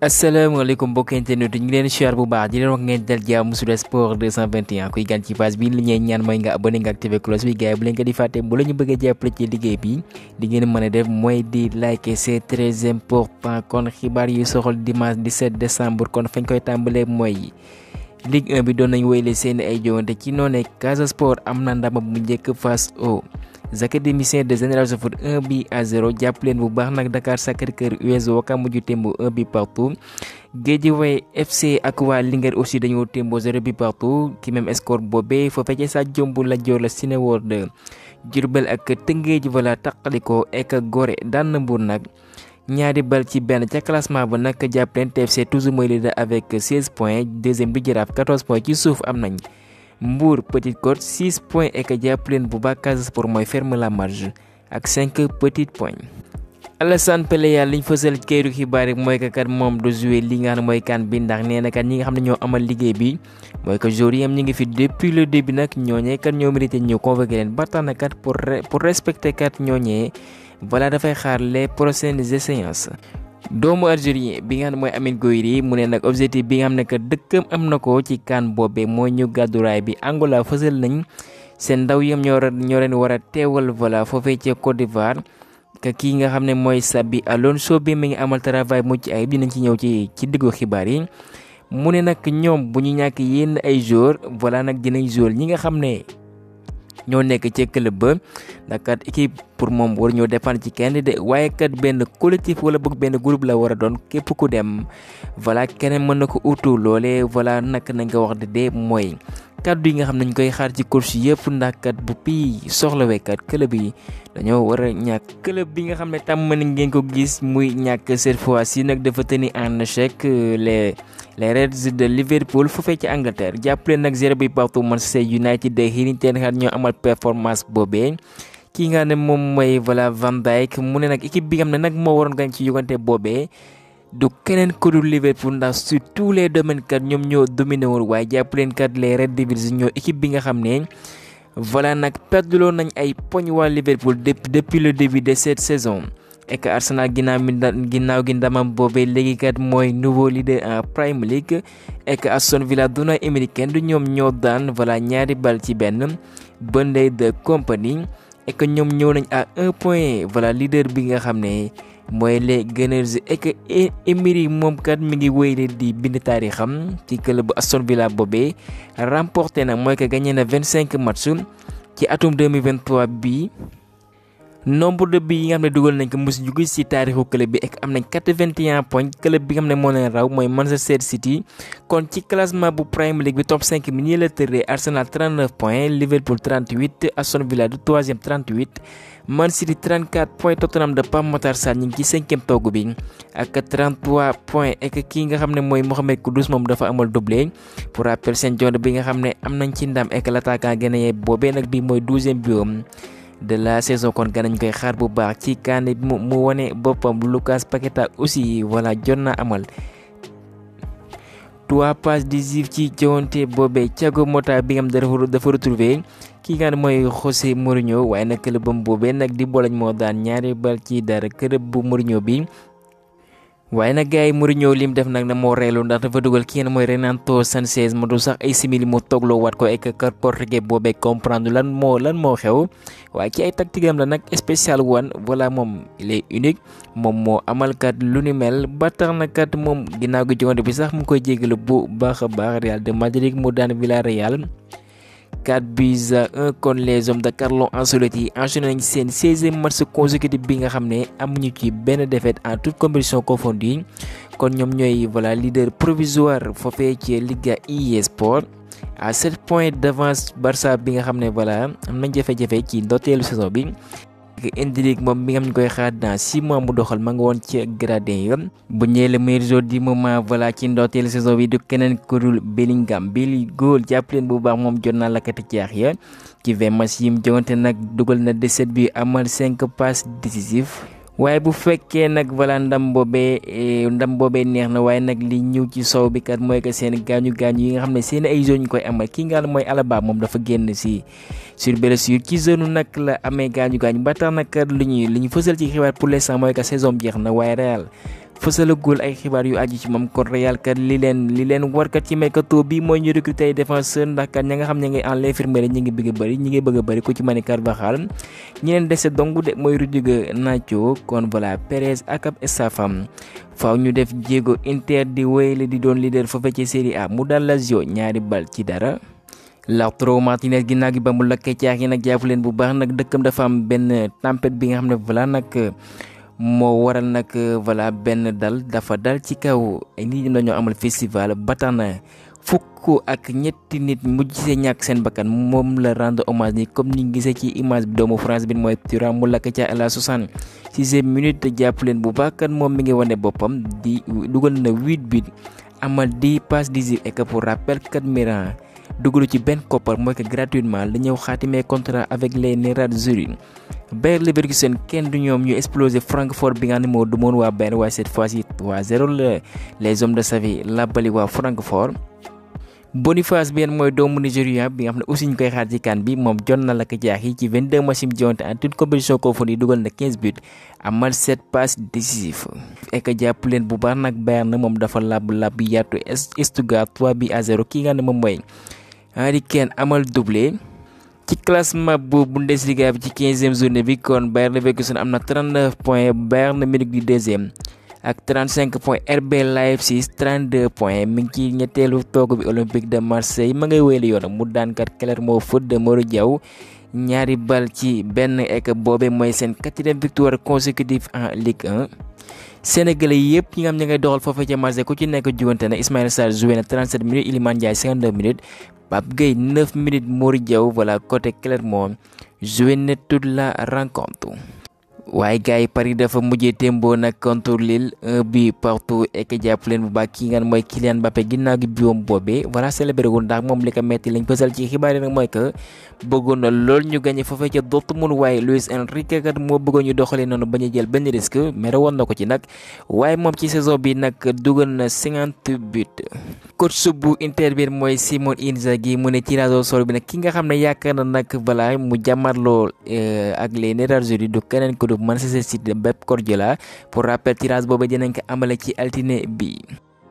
asalaamaaleykum mbokk internet ñu ngi leen siyaar bu baax di leen wax ngeen dal jàmm Sud Sport 221 kuy gan ci page bi li ñuy ñaan mooy nga abonné nga activé cloche bi gars yi bu leen ko di fàtte bu la ñu bëgg a jàppale ci liggéey bi li ngeen mën a def mooy di like, c'est très important. kon xibaar yu soxal dimanche 17 décembre kon fañ koy tàmbalee mooy Ligue 1 bi doon nañ woyle seen ay jowante ci noonee Casa Sport am na ndam bu njëkk face aux académiciens de Génération Foot 1-0 jàpp leen bu baax nag Dakar Sacré-Cœur US Ouakam mujj tembo 1 partout. Guédiawaye FC ak waa Linguère aussi dañoo tembo 0 partout ki même score boobee foofee ca sa jombu la joor la Cinéworld de Diourbel ak Tëngéej voilà taqaliko ek Gorée daan na Mbour nag ñaari bal ci benn ca classement ba nag jàpp leen TFC toujours mooy leader avec 16 points deuxième bi Jaraaf 14 points ci suuf am nañ Mbour Petite Côte 6 points et jàpp leen bu baax Casa Sport mooy ferme la marge ak 5 petits points. Alassane Pléa liñ fësal kayitu xibaar yi mooy que kat moom du jouer li nga xam ne mooy CAN bi ndax nee na kat ñi nga xam ne ñoo amal liggéey bi mooy que joueurs yi am ñu ngi fi depuis le début nag ñooñee kat ñoo mérité ñu convoqué leen ba tax na kat pour respecter kat ñooñee voilà dafay xaar les prochaines échéances. doomu algérien bi nga xam ne mooy Amine Gouiri mu ne nag objectif bi nga xam ne que dëkkam am na ko ci CAN boobee mooy ñu gàddu raay bi Angola fësal nañ seen ndaw yam ñoo leen war a teewal voilà foofee ci Côte d'Ivoire que kii nga xam ne mooy Xabi Alonso bi mi ngi amal travail mucc ayib dinañ ci ñëw ci diggu xibaar yi mu ne nag ñoom bu ñu ñàkk yenn ay joueurs voilà nag dinañ jouer ñi nga xam ne ñoo nekk ci club ba ndax kat équipe pour moom war ñoo dépendre ci kenn de waaye kat benn collectif wala bëgg benn groupe la war a doon képp ku dem voilà keneen mën na ko utu loole voilà nag nañ ko wax de mooy kaddu yi nga xam ne ñu koy xaar ci course yëpp ndax kat bu pii soxlawee kat club yi dañoo war a ñàkk club bi nga xam ne tàmm nañ ngeen ko gis muy ñàkk cette fois-ci nag dafa tenir en échec les Reds de Liverpool foofee ci Angleterre jàppale nag 0 partout Manchester United de Erik ten Hag ñoo amal performance boobee kii nga ne moom mooy voilà Van Dijk mu ne nag équipe bi nga xam ne nag moo waroon gañ ci yogante boobee du keneen ko dul Liverpool ndax sur tous les domaines kat ñoom ñoo dominé woon waaye jàpp leen kat les Red Devils ñoo équipe bi nga xam ne voilà nag perduloo nañ ay poñ waa Liverpool depuis le début de cette saison et que Arsenal ginnaaw gi ndamam boobee léegi kat mooy nouveau leader en Premier League et que Aston Villa Unai Emery kenn du ñoom ñoo daan voilà ñaari bal ci benn Burnley de Company et que ñoom ñëw nañ à 1 point voilà leader bi nga xam ne mooy les Gunners et que Emery moom kat mi ngi wéy di bind taarixam ci club Aston Villa boobee remporté na mooy que gagné na 25 matchs ci atum 2023 bi nombre de buts yi nga xam ne dugal nañ ko mos jugu ci taarixu club bi ak am nañ 81 points club bi nga xam ne moo leen raw mooy Manchester City kon ci classement bu Premier League bi top 5 mi ñii la tëree Arsenal 39 points Liverpool 38 Aston Villa du 3e 38 Man City 34 points Tottenham de Pape Matar Sarr ñu ngi ci 5e toogu bi ak 33 points ak kii nga xam ne mooy Mohamed Kudus moom dafa amal doublé pour rappel seen jonde bi nga xam ne am nañ ci ndam ak l'attaquant ghanéen boobee nag bi mooy 12e biom de la saison kon ganañ koy xaar bu baax ci CAN bi mu wone boppam Lucas Paqueta aussi voilà jot na amal 3 passes décisives ci jowante boobee Thiago Motta bi nga xam dafa retrouver kii nga mooy José Mourinho waaye nag clubam boobee nag di Bologne moo daan ñaari bal ci dara club bu Mourinho bi waaye nag gars yi Mourinho lim def nag na moo reelu ndax dafa dugal kii mooy Renato Sanchez ma du sax ay simili mu toogloo waat ko ek kar portugais boobee comprendre lan moo xew waaye ci ay tactique am la nag spécial one voilà moom il est unique moom moo amal kat lu ni mel ba tax na kat moom ginnaaw gi joŋante bi sax mu koy jégalu bu baax a baax Real de Madrid mu daan Villarreal 4-1 kon les hommes de Carlo Ancelotti enchaîné nañ seen 16e match consécutif bi nga xam ne amuñu ci benn défaite en toute compétition confondue kon ñoom ñooy voilà leader provisoire foofee ci Liga eSport à 7 points d'avance Barça bi nga xam ne voilà am nañ jafe-jafe ci ndorteelu saison bi Endrick moom mi nga xam ñu koy xaar dans 6 mois mu doxal ma nga woon ci gradin yi bu ñëwee le meilleur joueur du moment voilà ci ndorteelu saison bi du keneen ku dul Bellingham Billy goal jàpp leen bu baax moom jot naa lakkati caax ya ci 20 matchs yi mu jogante nag dugal na 17 bi amal 5 passes décisives waaye bu fekkee nag voilà ndam boobee neex na waaye nag li ñëw ci sow bi kat mooy que seen gaañu yi nga xam ne seen ay zone ñu koy amal ki nga xam mooy Alaba moom dafa génn si sur blessure ci zone nag la amee gaañu ba tax nag kat li ñu fësal ci xibaar pour l'instant mooy que saison bi jeex na waaye Real fësalagul ay xibaar yu aju ci moom kon Real kat li leen war kat ci mercato bi mooy ñu recruter ay défenseur ndax kat ña nga xam ne ngay en l'infirmerie ñi ngi bëgg a bëri ku ci mën Carvajal ñi leen dese dong de mooy Rudiger Nacho kon voilà Perez ak ab staffam faaw ñu def jéego Inter di wéyale di doon leader foofu ci Serie A mu dal Lazio 2-0. Lautaro Martinez ginnaaw gi ba mu lakkee caax yi nag jàpp leen bu baax nag dëkkam dafa am benn tempête bi nga xam ne voilà nag moo waral nag voilà benn dafa dal ci kaw ay nit ñi dañoo amal festival ba tax na fukk ak ñetti nit mujj see ñàkk seen bakkan moom la rendre hommage ni comme ni gisee ci image bi doomu France bi mooy Thuram mu lakk ca à la 66e minute jàpp leen bu baax kat moom mi ngi wane boppam di dugal na 8 buts amal 10 passes décisives et que pour rappel kat Milan dugalu ci benn koppar mooy que gratuitement la ñëw xaatimee contrat avec les Néerlandais. Bayer Leverkusen kenn du ñoom ñu explosé Francfort bi nga xam ne moo dumoon waa Bayern waaye cette fois-ci 3-0 les hommes de Xavi labbali waa Francfort. Boniface bi mooy doomu Nigéria bi nga xam ne aussi ñu koy xaar ci CAN bi moom jot na la ko jaax yi ci 22 matchs yi jonte en toute compétition confondue dugal na 15 buts amal 7 passes décisives et que jàpp leen bu baax nag Bayern na moom dafa labb yaatu Stuttgart 3-0 kii nga xam ne moom mooy Harry Kane amal doublé. ci classement bu Bundesliga bi ci 15e journée bi kon Bayer Leverkusen am na 39 points Bayern Munich di deuxième ak 35 points RB Leipzig 32 points mi ngi ci ñetteelu toog bi Olympique de Marseille ma ngay wéyal yoonam mu daan kat Clermont Foot de Moro Diaw 2-1 ek boobe mooy seen 4e victoire consécutive en Ligue 1. Sénégalais yëpp ñi nga xam ne ngay doxal foofee ca Marseille ku ci nekk jugante na Ismaïla Sarr joué na 37 minutes Iliman Ndiaye 52 minutes Pape Gueye 9 minutes Mori Diaw voilà côté Clermont joué na toute la rencontre. waaye gars yi Paris dafa mujjee tembo nag contre Lille 1 but partout ek jàpp leen bu baax ki nga mooy Kylian Mbappé ginnaaw gi biom boobee voilà célébré wul ndax moom li ko metti lañ fësal ci xibaar yi nag mooy que bëggoon na lool ñu gagné foofee ca Dortmund waaye Luis Enrique kat moo bëggoon ñu doxalee noonu bañ a jël benn risque mere woon na ko ci nag waaye moom ci saison bi nag dugal na 50 buts. coach bu Inter bi mooy Simone Inzaghi mu ne tirage au sort bi nag ki nga xam ne yaakaar na nag voilà mu jàmmarloo ak les Néerlandais du keneen ko Manchester City Pep Guardiola pour rappel tirage boobu dinañ ko amale ci altine bi.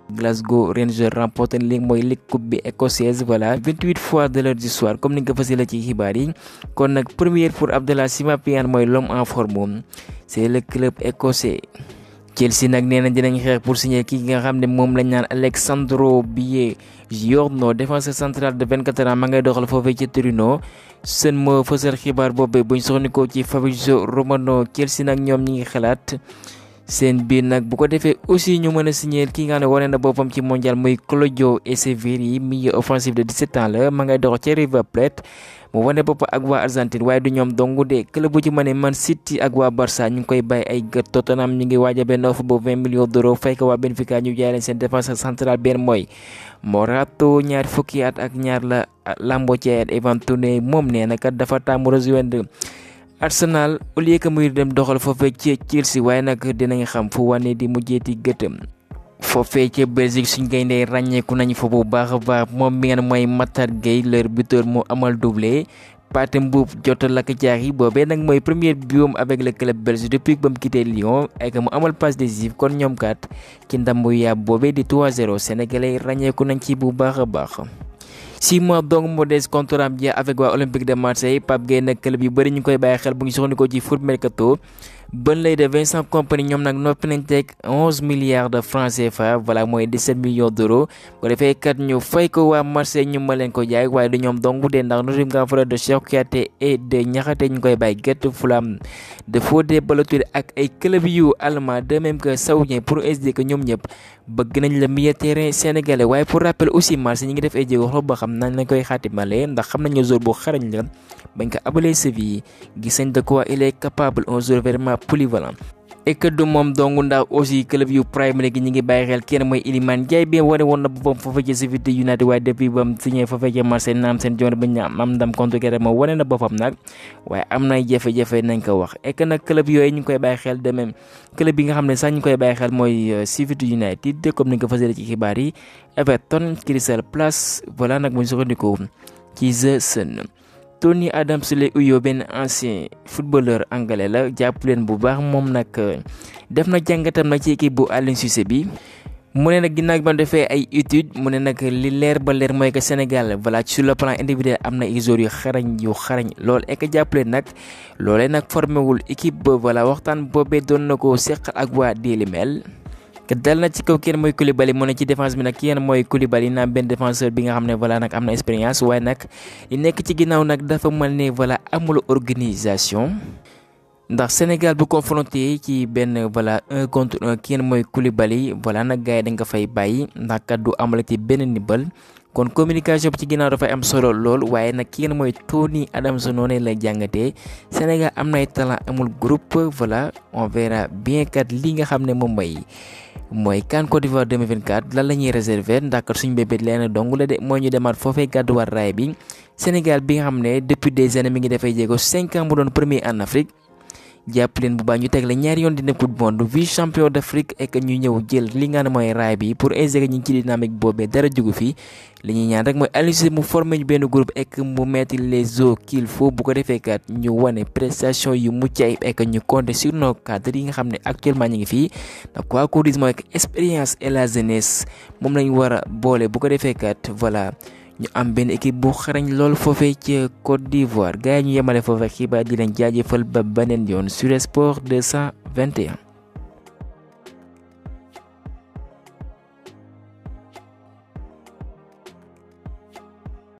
Glasgow Rangers remporté li mooy Ligue Coupe bi écossaise voilà 28 fois de leur histoire comme ni nga ko fasile ci xibaar yi kon nag première pour Abdallah Sima-Piane mooy l'homme en forme c'est le club écossais. Chelsea nag nee na dinañ xeex pour signer ki nga xam ne moom lañ naan Alexandro Biaggiorno défenseur central de 24 ans ma ngay doxal foofee ci Torino seen moo fësal xibaar boobu buñ soxnikoo ci Fabrizio Romano Chelsea nag ñoom ñi ngi xalaat seen biir nag bu ko defee aussi ñu mën a signer ki nga xam ne wane na boppam ci mondial muy Claudio Echeverri milieu offensif de 17 ans la ma ngay dox ci River Plate mu wane boppam ak waa Argentine waaye du ñoom dong de club bu ci mën Man City ak waa Barça ñu ngi koy bàyyi ay gët Tottenham ñu ngi waaj a benn offre bu 20 millions d'euros fay ko waa Benfica ñu jaay leen seen défenseur central benn mooy Morato ñaar fukki at ak ñaar la lambo ci at Ivan Toney moom nee na kat dafa taamu rejoindre Arsenal au lieu que muy dem doxal foofee ci Chelsea waaye nag dinañ xam fu wane di mujjeeti gëtëm foofee ca Belgique suñ gayndee ràññeeku nañu fa bu baax a baax moom mi ngeen mooy Matar Gueye leur buteur moo amal doublé Pathé Mboup jotal la ko jaaxi boobee nag mooy premier biom avec le club belge depuis ba mu quitté Lyon ak mu amal passe décisive kon ñoom kat ci ndambu yaab boobee di 3-0 sénégalais ràññeeku nañ ci bu baax a baax. 6 mois donc moo des contrat am avec waa Olympique de Marseille Pape Gueye nag club yu bëri ñu koy bàyyi xel bu ñu soxandikoo ci foot mercato bën lay de Vincent Kompany ñoom nag noppi nañ teg 11 milliards de francs CFA voilà mooy 17 millions d'euros bu defee kat ñu fay ko waa Marseille ñu ma leen ko jaay waaye du ñoom dong de ndax Nottingham Forest de Cheikh Kouyaté et de Niakhaté ñu koy bàyyi Get Fulham de Fodé Ballo-Touré ak ay club yu allemand de même que saoudien pour SD que ñoom ñëpp bëgg nañ le milieu terrain sénégalais waaye pour rappel aussi Marseille ñi ngi def ay jéego xool ba xam nañ lañ koy xaatimale ndax xam nañu joueur bu xarañ la bañ ko abalee Séville gis nañ de quoi il est capable un joueur vraiment polyvalent et que du moom dong ndax aussi club yu Premier League ñi ngi bàyyi xel kenn mooy Iliman Ndiaye bi wane woon na boppam foofee ci Sheffield United waaye depuis ba mu signé foofee ci Marseille naam seen joor ba ñu am ndam contre Clermont wane na boppam nag waaye am na jafe-jafe nañ ko wax et que nag club yooyu ñu ngi koy bàyyi xel de même club yi nga xam ne sax ñu koy bàyyi xel mooy Sheffield United comme ni nga ko fasee ci xibaar yi Everton Crystal Palace voilà nag bu ñu sukkandikoo ci The Sun Tony Adams lay uyoo benn ancien footballeur anglais la jàpp leen bu baax moom nag def na jàngatam nag ci équipe bu Aliou Cissé bi. mu ne nag ginnaaw ba defee ay études mu ne nag li leer ba leer mooy que Sénégal voilà sur le plan individuel am na ay joueurs yu xarañ lool et que jàppale nag loolee nag formé wul équipe ba voilà waxtaan boobee doon na ko seqal ak waa Daily Mail. que dal na ci kaw kenn mooy Koulibaly mu ne ci défense bi nag kenn mooy Koulibaly naam benn défenseur bi nga xam ne voilà nag am na expérience waaye nag li nekk ci ginnaaw nag dafa mel ne voilà amul organisation. ndax Sénégal bu confronté ci benn voilà 1 contre 1 kenn mooy Koulibaly voilà nag gars yi dañ ko fay bàyyi ndax kat du amala ci benn ndimbal kon communication bi ci ginnaaw dafay am solo lool waaye nag kenn mooy Tony Adams noonu lay jàngatee Sénégal am na ay talent amul groupe voilà on verra bien kat li nga xam ne moom mooy CAN Côte d'Ivoire 2024 lan la ñuy réserver ndax kat suñu bébét leen dong la de mooy ñu demaat foofee gàdduwaat raay bi Sénégal bi nga xam ne depuis des années mi ngi dafay jéego 5 ans mu doon premier en Afrique. jàpp leen bu baax ñu teg la ñaari yoon dina coupe du monde vice champion d'Afrique et que ñu ñëw jël li nga xam ne mooy raay bi pour insérer ñu ci dynamique boobee dara jugu fi li ñuy ñaan rek mooy Aliou Cissé mu formé ñu benn groupe et que mu mettre les os qu'il faut bu ko defee kat ñu wane prestation yu mucc ayib et que ñu compter sur nos cadres yi nga xam ne actuellement ñu ngi fii ndax quoi qu'on dise mooy que expérience et la jeunesse moom lañu war a boole bu ko defee kat voilà. ñu am benn équipe bu xarañ lool foofee ci Côte d'Ivoire gars yi ñu yemale foofee xibaar di leen jaajëfal ba beneen yoon sur Sport 221.